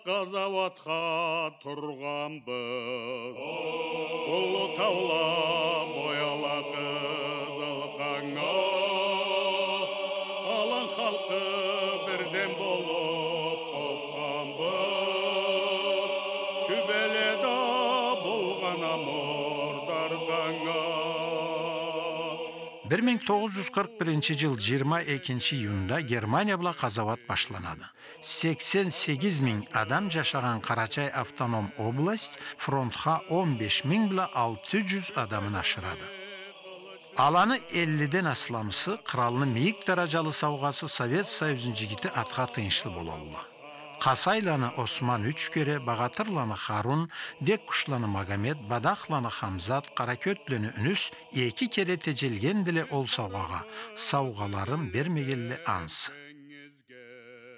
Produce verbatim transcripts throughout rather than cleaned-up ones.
Къазауатха тургъанбыз. Уллу таула бояла къызыл къаннга. Алан халкъы бирден болуп къопханбыз. Тюбеледе болгъан а мурдар къаннга. Бир минг тогъуз джюз къыркъ биринчи джыл джыйырма экинчи июнда Германия бла къазауат башланады. Сексен сегиз минг адам джашагъан Къарачай автоном область фронтха он беш минг бла алты джюз адамын ашырады. Аланы эллиден асламысы къралны мийик дараджалы саугъасы Совет Союзну джигити атха тыйыншлы болалла. Къасайланы Осман юч кере, Багъатырланы Харун, Деккушланы Магомет, Бадахланы Хамзат, Къаракётлени Юнюс эки кере теджелгендиле ол саугъагъа, саугъаларын бермегенле ансы.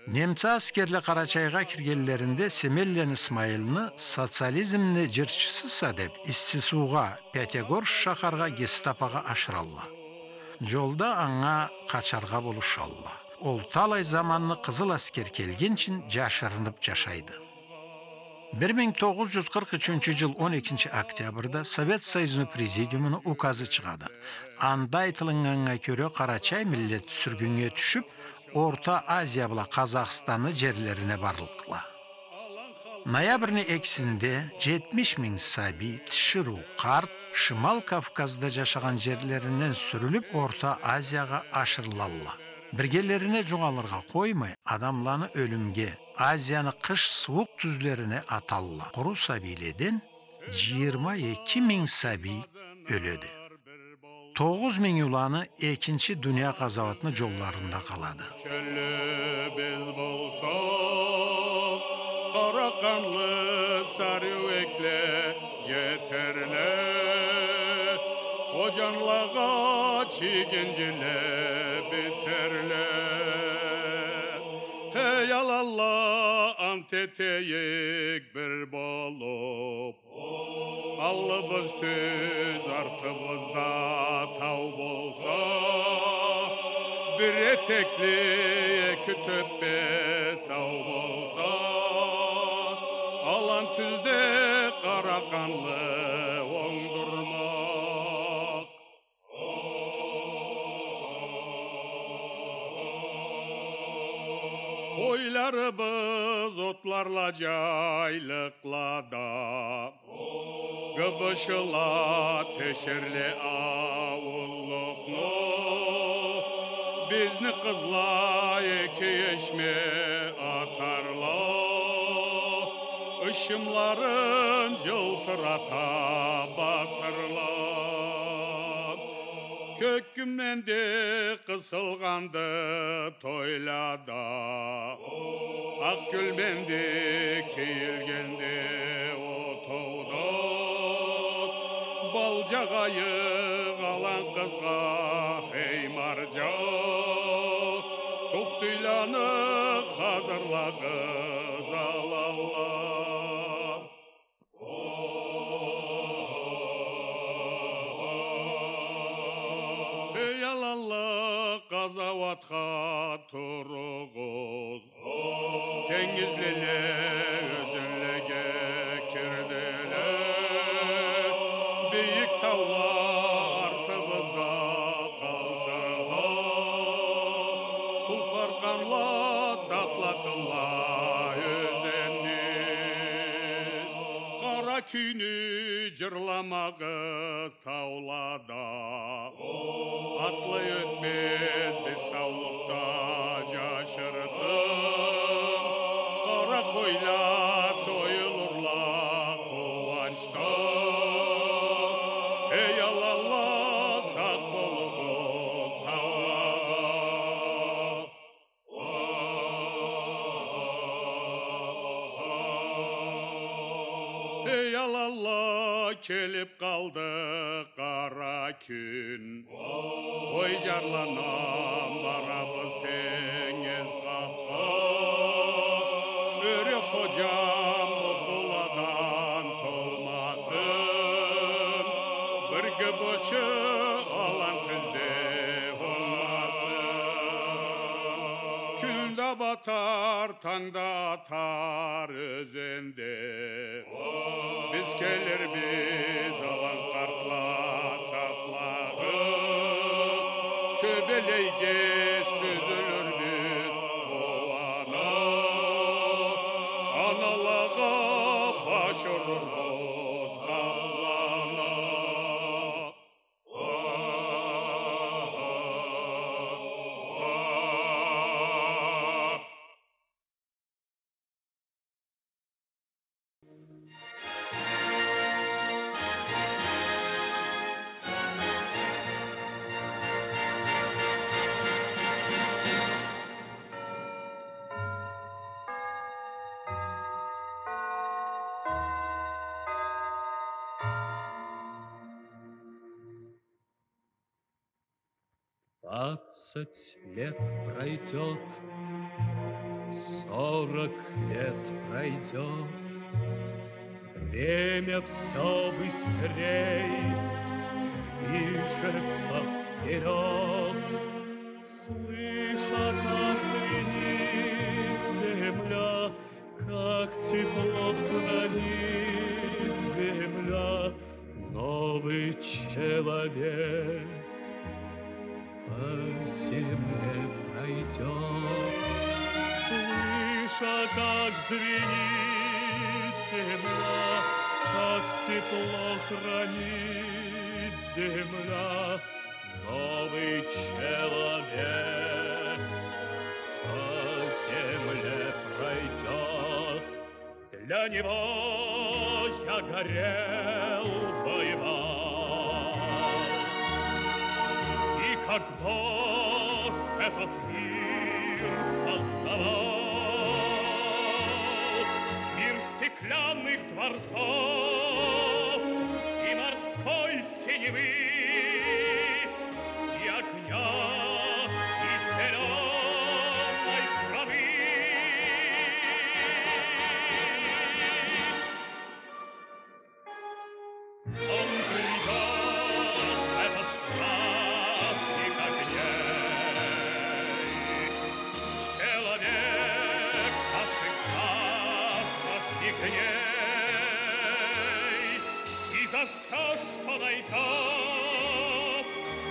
Немца аскерле Къарачайгъа киргенлеринде Семенлени Исмайылны, социализмни джырчысыса деп, Исси Суугъа, Пятигорск шахаргъа гестапогъа ашыралла. Джолда анга къачаргъа болушалла. Ол талай заманны къызыл аскер келгинчин джашырынып джашайды. Бир минг тогъуз джюз къыркъ ючюнчю джыл он экинчи октябрда Совет Союзну Президиумуну указы чыгъады. Анда айтылыннганнга кёре, къарачай миллет сюргюннге тюшюп, Орта Азия бла Къазахстанны джерлерине барлыкъла. Ноябрны экисинде джетмиш минг сабий, тиширыу, къарт Шимал Кавказда джашагъан джерлеринден сюрюлюп, Орта Азиягъа ашырылалла. Биргелерине джукъ алыргъа къоймай, адамланы ёлюмге, Азияны къыш сууукъ тюзлерине аталла. Къуру сабийледен джыйырма эки минг сабий ёледи. Тогъуз минг уланы Экинчи дуния къазауатны джолларында къалады. Чёллю биз болсакъ, къара къанлы сары юйюкле джетерле, ходжанлагъа чигинджиле битерле. Эй, аланла, ант этейик бир болуп, аллыбыз тюз, артыбызда тау болса, бир этекли эки тёппе сау болса, алан тюзде къара къанлы онгдурмакъ. Къойларыбыз отларла джайлыкълада, гыбышыла тешерле ауузлукъну, бизни къызла эки эшме атарла, ышымларын джылтырата батырла. Кёк гюлменди къысылгъанды тойлада, акъ гюлменди кийилгенди отоуда. Бал джагъайыкъ алан къызгъа, эй, марджа, тухтуйланы хазырлагъыз, аланла. Эй, аланла, къазауатха туругъуз. Тенгизлиле ёзенлеге кирдиле, бийик таула артыбызда къалсынла, тулпар къанла сакъласынла ёзенни. Къара кюйню джырламагъыз таулада. Атлай ётмез биз саулукъда джашыртын. Къара къойла союлурла къууанчда. Эй, аланла, сакъ болугъуз таулагъа. Эй, аланла, келип къалды къара кюн. Ой, джарланам, барабыз тенгиз къапха. Ёре ходжам бу къуладан толмасын. Бир гыбышы алан тюзде болмасын. Кюн да батар, танг да атар ёзенде. Биз келирбиз, алан къартла, сакълагъыз. Тёбелейге сюзюлюрбюз къууанып. Аналагъа баш урурбуз къапланып. Двадцать лет пройдёт, сорок лет пройдёт, время всё быстрей движется вперёд. Слыша, как звенит земля, как тепло хранит земля, новый человек по земле пройдёт. Слыша, как звенит земля, как тепло хранит земля, новый человек по земле пройдёт. Для него я горел, воевал. И как Бог этот мир создавал, мир стеклянных дворцов и морской синевы, и огня, и зелёной травы. Он грядёт, этот праздник огней, человек наших завтрашних дней, и за всё, что найдёт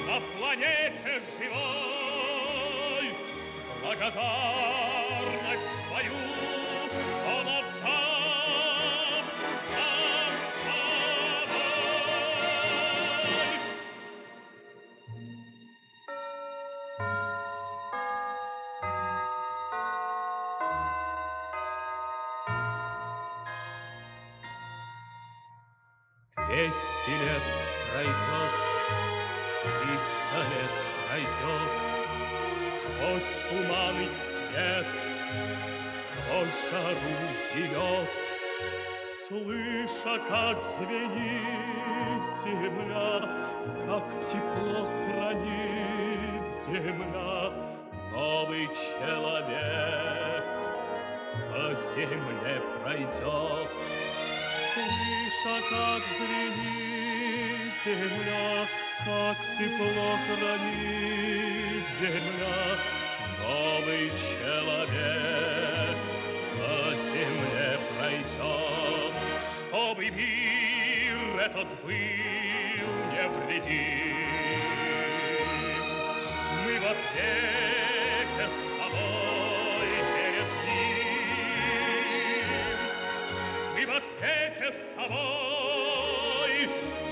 на планете живой, благодарность свою он отдаст нам с тобой. Двести лет пройдёт, триста лет пройдёт, сквозь туман и свет, сквозь жару и лёд. Слыша, как звенит земля, как тепло хранит земля, новый человек по земле пройдёт. Слыша, как звенит земля, как тепло хранит земля, новый человек по земле пройдёт. Чтобы мир этот был невредим, мы в ответе с тобой перед ним, мы в ответе с тобой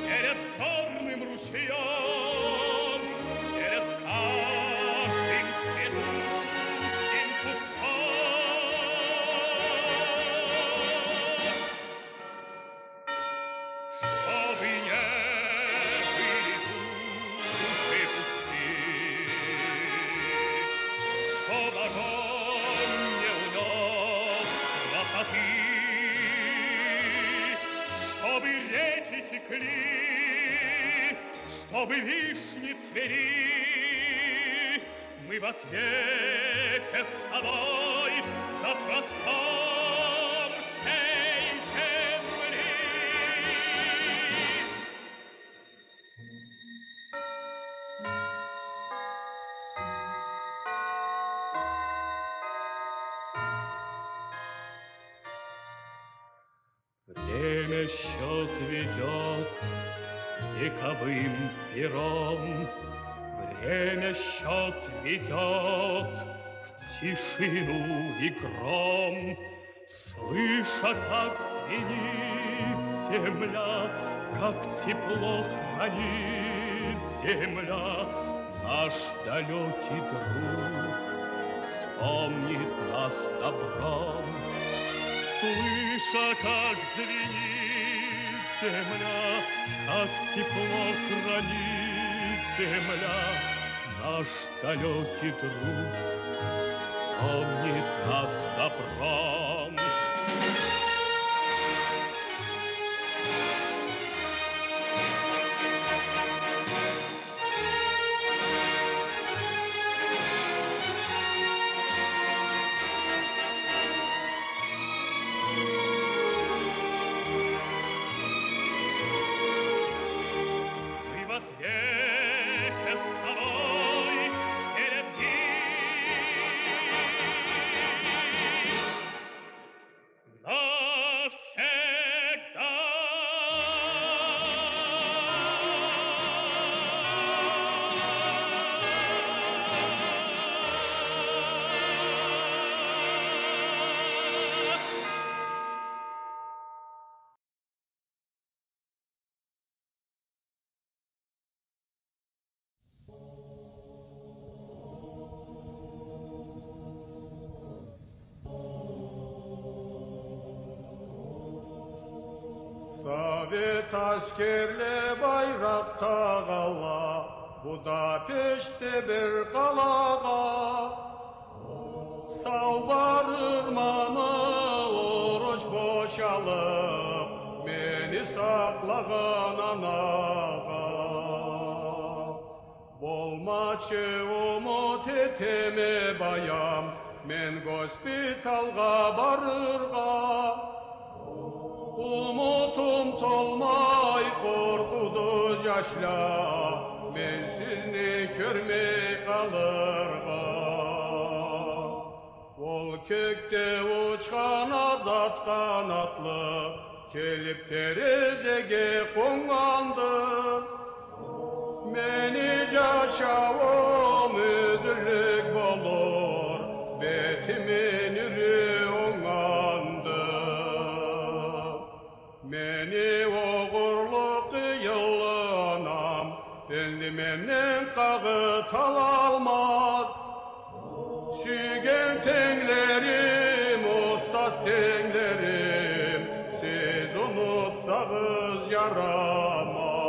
перед горным ручьём, перед каждым цветущим кустом. Чтобы не были души пусты, чтоб огонь не унёс красоты, чтобы реки текли, чтобы вишни цвели, мы в ответе с тобой за простор всей земли. Счёт ведёт вековым пером, время счёт ведёт в тишину и гром. Слыша, как звенит земля, как тепло хранит земля, наш далёкий друг вспомнит нас добром. Слыша, как звенит земля, как тепло хранит земля, наш далёкий друг вспомнит нас добром. Ты в ответе с собой перед ним навсегда. Совет аскерле байракъ тагъалла, Будапештде бир къалагъа. Сау барырмамы уруш бошалып, мени сакълагъан анагъа? Болмачы, умут этеме, баям, мен госпиталгъа барыргъа. Умутум толмай къоркъуду, жашла, мен сизни кёрмей къалыргъа. Ол кёкде учхан азат къанатлы келип терезеге къоннганды. Мени жашауум юзюллюк болур, бетими нюрю онгнганды. Мени огъурлу, къыйынлы анам энди менден къагъыт алалмаз. Сюйген тенглерим, устаз тенглерим, сиз унутсагъыз, жарамаз.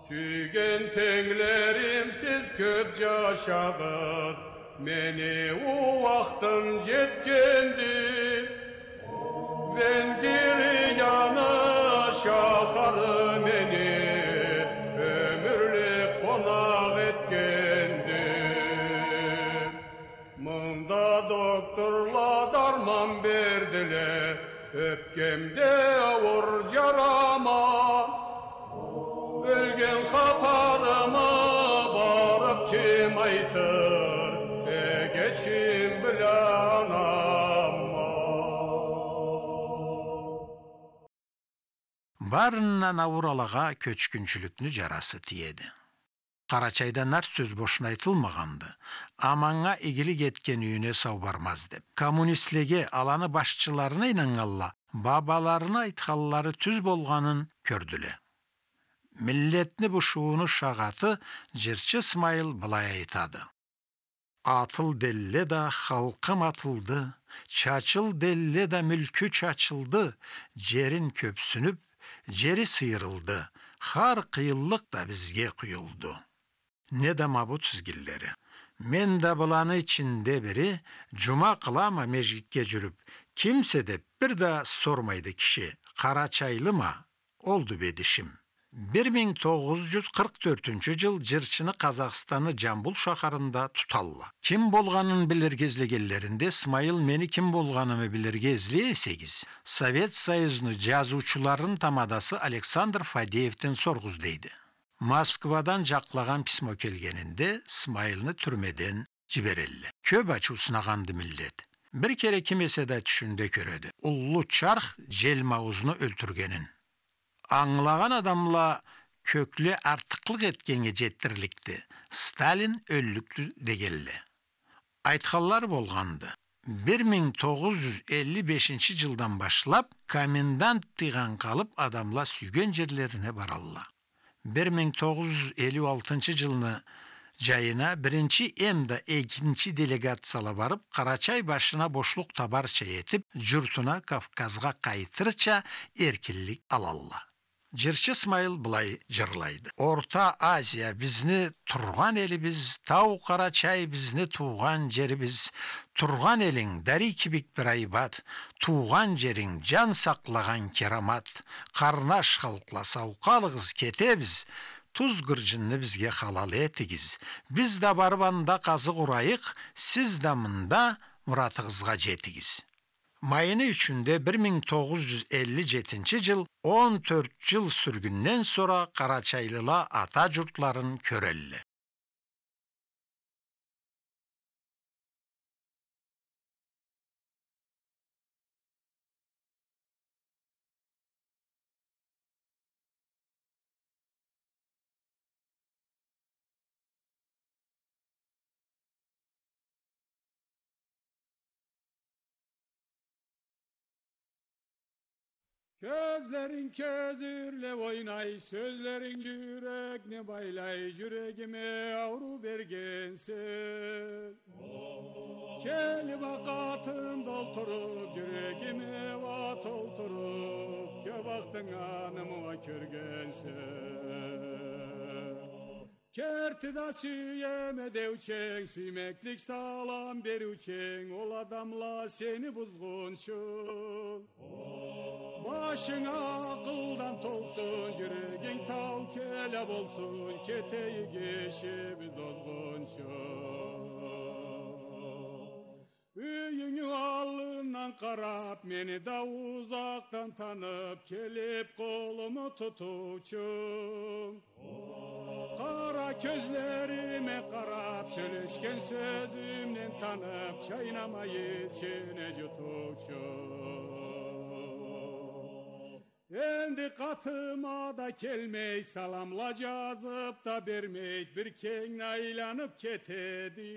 Сюйген тенглерим, сиз кёп жашагъыз, мени уакътым жетгенди. Венгрияны шахары мени ёмюрлюк къонакъ этгенди. Мында докторла дарман бердиле, ёпкемде ауур жарама. Ёлген хапарымы барып ким айтыр, эгечим бла анама? Барындан ауур алагъа кёчгюнчюлюкню жарасы тиеди. Къарачайда нарт сёз бошуна айтылмагъанды, аманнга игилик этген юйюне сау бармаз деп. Коммунистлеге, аланы башчыларына ийнаннганла, бабаларыны айтханлары тюз болгъанын кёрдюле. Миллетни бушуууну шагъаты жырчы Смайыл былай айтады: «Атыл делле да, халкъым атылды, чачыл делле да, мюлкю чачылды, жерин кёпсюнюп, жери сыйырылды, хар къыйынлыкъ да бизге къуюлду». Неда ма бу тизгинлери. Мен да быланы ичинде бири, жума къылама межгитге жюрюп, кимсе деп бир да сормайды киши, къарачайлыма, олду бедишим. Бир минг тогъуз жюз къыркъ тёртюнчю жыл жырчыны Къазахстанны Жамбул шахарында туталла. Ким болгъанын билирге излегенлеринде, Смайыл мени ким болгъанымы билирге излей эсегиз, Совет Союзну жазыучуларыны тамадасы Александр Фадеевден соругъуз дейди. Москвадан жакълагъан письмо келгенинде, Смайылны тюрмеден жиберелле. Кёп ачыусунагъанды миллет. Бир кере ким эсе да тюшюнде кёреди уллу чарх желмауузну ёлтюргенин. Ангылагъан адамла кёкле артыкълыкъ этгеннге жетдирликди, Сталин ёллюкдю дегенле. Айтханлары болгъанды. Бир минг тогъуз джюз элли бешинчи джылдан башлап комендант тыйгъан къалып адамла сюйген джерлерине баралла. Бир минг тогъуз джюз элли алтынчы джылны джайына биринчи эмда экинчи делегацияла барып, Къарачай башына бошлукъ табарча этип, джуртуна Кавказгъа къайтырча эркинлик алалла. Джырчы Смайыл былай джырлайды. Орта Азия бизни тургъан элибиз, Тау Къарачай бизни туугъан джерибиз. Тургъан элинг дарий кибик бир айбат, туугъан джеринг джан сакълагъан керамат. Къарнаш халкъла, сау къалыгъыз, кетебиз. Туз гырджынны бизге халал этигиз. Биз да барып анда къазыкъ урайыкъ, сиз да мында муратыгъызгъа джетигиз. Майны ючюнде бир минг тогъуз джюз элли джетинчи джыл, он тёрт джыл сюргюнден сора къарачайлыла ата джуртларын кёрелле. Кёзлеринг кёзюрле ойнай, сёзлеринг джюрекни байлай, джюрегиме ауруу бергенсе. Келип акъатын толтуруп, джюрегиме уа толтуруп, кёп ахтынгъанымы уа кёргенсе. Керти да сюеме деученг, сюймеклик салам бериученг, ол адамла сени бузгъунчу. Башынг акъылдан толсун, джюрегинг тау кёле болсун, кетейик ишибиз озгъунчу. Юйюнгю аллындан къарап, мени да узакъдан танып, келип къолуму тутуучунг. Къара кёзлериме къарап, сёлешген сёзюмден танып, чайнамай ичине джутуучунг. Энди къатыма да келмей, саламла джазып да бермей, бир кенгни айланып кетеди.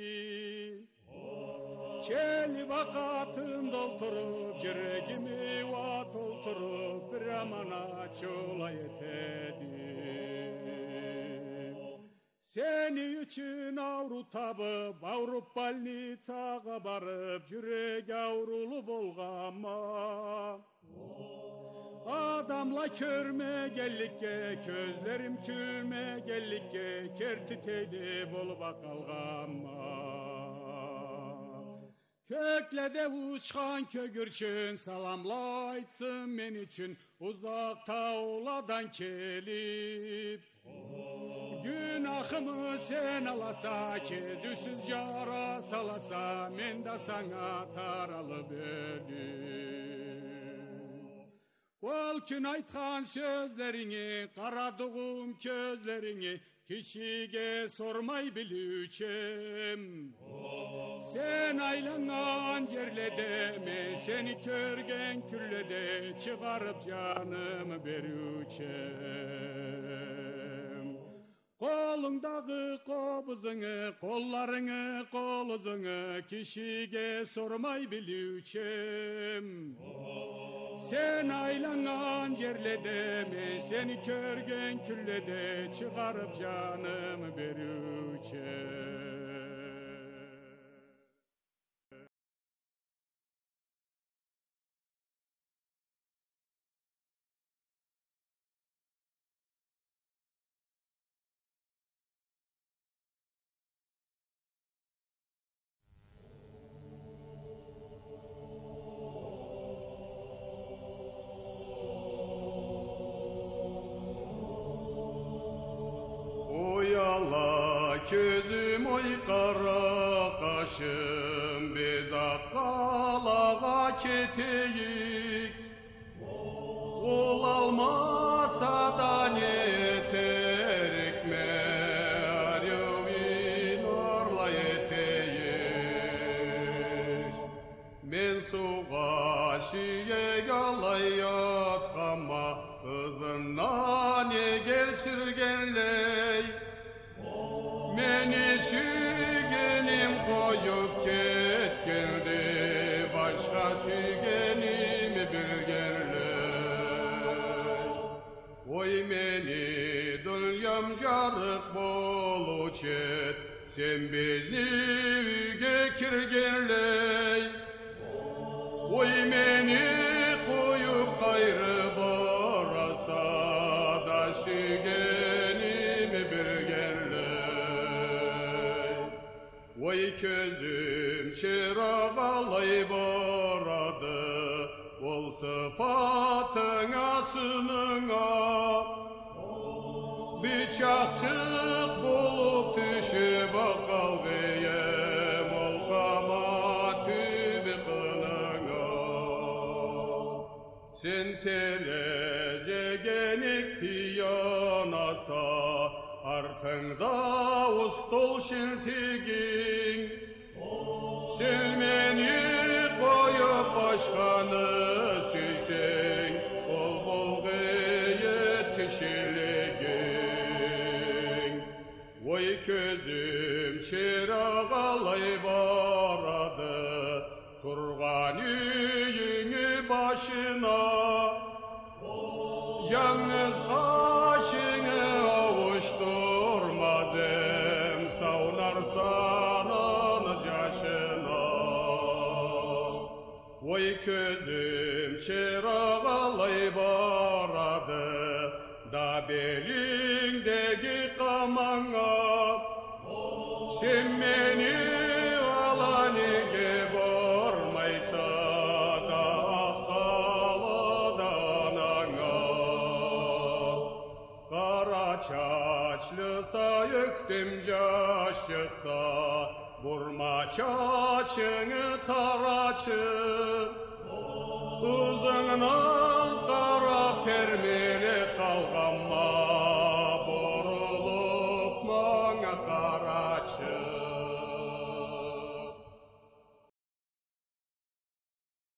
Келип акъатын толтуруп, джюрегими уа толтуруп, бир аман ачыула этеди. Сени ючюн ауруу табып, ауруп больницагъа барып, джюрек ауруулу болгъанма. Адамла кёрмегенликге, кёзлерим кюлмегенликге, керти тейли болуп а къалгъанма. Кёкледе учхан кёгюрчюн, саламла айтсын мен ючюн, узакъ тауладан келип. Гюнахымы сен аласа, кезиусюз джара саласа, мен да санга таралып ёлюм. Ол кюн айтхан сёзлеринги, къара дугъум кёзлеринги, кишиге сормай билиучем. Сен айланнган джерледе, мен сени кёрген кюнледе, чыгъарып джанымы бериучем. Къолунгдагъы къобузунгу, къолларынгы, къол узунгу кишиге сормай билиучем. Сен айланнган джерледе, мен сени кёрген кюнледе чыгъарып джанымы бериучем. Уяла кёзюм, ой, къара къашым, биз Акъ къалагъа кетейик. Ол алмаса да не этерикме, ариу ин орла этейик. Сюйгеним къоюп кетгенди, башха сюйгеними билгенлей. Ой, мени дуниям жарыкъ болуучу эд, сен бизни юйге киргенлей. Ой, мени къоюп къайры бараса да, сюйгеними билгенлей. Ой, кёзюм чырагъалай барады ол сыфатынга, сынынга. Бычакъчыкъ болуп тюшюп къалгъыйым ол къама тюбю къынынга. Сен терезеге нек таянаса, артынгда устол шилтигинг. Сен мени къоюп башханы сюйсенг, ол болгъуэди тишилигинг. Ой, кёзюм чырагъалай барады тургъан юйюнгю башына. Жангыз къашынгы ауушдурмаз эм сау нарсанын жашына. Ой, кёзюм чырагъалай барады да белингдеги къаманга. Сен мени ала неге бармайса да, акъ къалада ананга? Къара чачлыса, ёхтем жаш чыкъса, бурма чачынгы тарачы. Ызынгдан